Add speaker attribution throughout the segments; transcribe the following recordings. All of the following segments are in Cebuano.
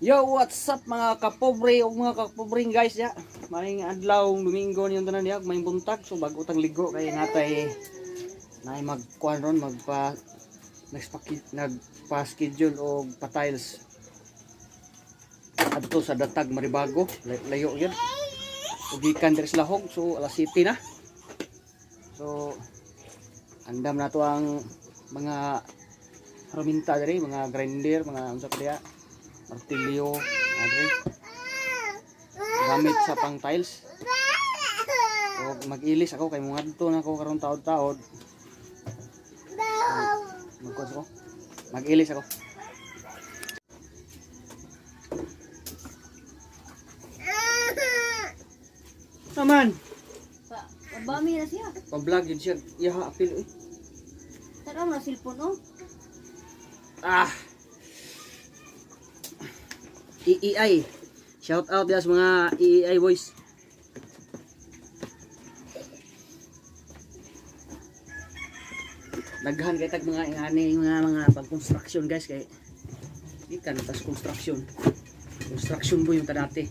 Speaker 1: Yo, what's up mga kapobre o mga kapobring guys ya. Maayong adlaw Domingo niyong tanan diha, may buntag, so bago tang ligo kay natay naay magkuan ron, magpa nagpa schedule og pa-tiles adto sa Datag, Maribago. Layo yun ug gikan diri sa Lahog, so alas 7 na. So andam na to ang mga herminta diri, mga grinder, mga unsa pa diha, martilyo adre gamit sa pang tiles. O mag-ilis ako kay mungadto na ako karon taod-taod. Magkuan ako, mag-ilis ako naman.
Speaker 2: Pa, pabami na siya.
Speaker 1: Pa-vlog yun siya, iha apil eh.
Speaker 2: Taraw na cellphone oh.
Speaker 1: Ah, EEI, shout out diya sa mga EEI boys. Daghan kay tag mga ingani, mga pang construction guys, kay gikan tas construction, construction boy yung tadati.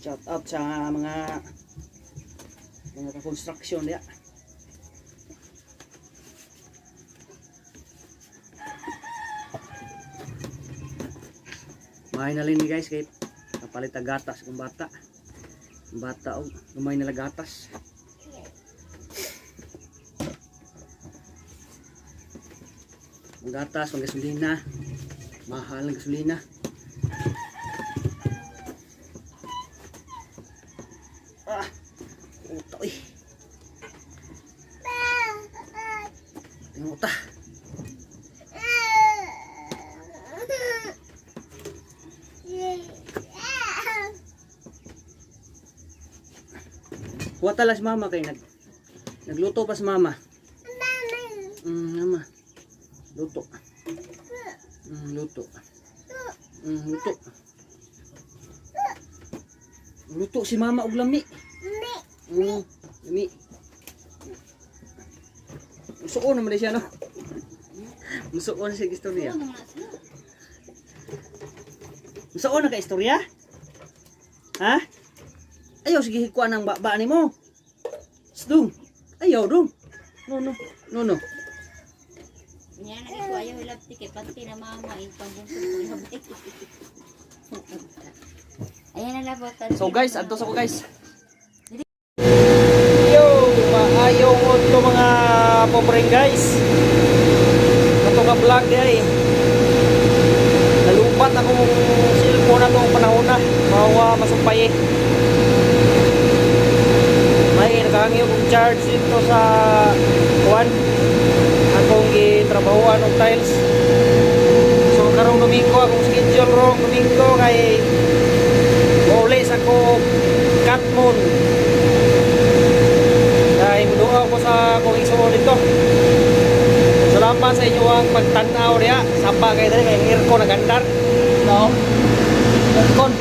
Speaker 1: Shout out sa mga construction diya. May na ni guys kay kapalit ang gatas kung bata. Ang bata og gamay nila gatas. Ang gatas, ang gasolina. Mahal ang gasolina. Ah, uta oy. Tingnan uta. Kuha tala si mama kay nagluto pa si mama. Mama. Luto. Luto. Luto. Luto si mama og lami. Lami. Musuon naman siya, no? Musuon siya istorya.
Speaker 2: Ano naman na siya?
Speaker 1: Musuon na ka istorya? Ha? Ayaw, sige, hikuan ang baba ni mo. Dung. Ayaw, dung. No, no. No, no.
Speaker 2: Niya na iko ayaw hilabti kay pati na mama in pangbuntog ko hilabti. Ayan na labot.
Speaker 1: So guys, adto sa ko guys. Yo, maayong udto mga pobreng guys. Kato ka vlog di ay. Nalubat akong cellphone atong panahon na. Mawa masumpay eh. May nakahangyo kong charge dito sa kuan. Akong gitrabahoan og tiles. So karong Domingo akong schedule rong Domingo kay Uli sa ko Katmon. Dahil muduaw ko sa akong isuon dito. Salamat sa inyo ang pagtanaw diya. Sapa kayo diri kay ang aircon nagandar. No? Aircon.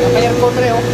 Speaker 1: Naka aircon diri oh.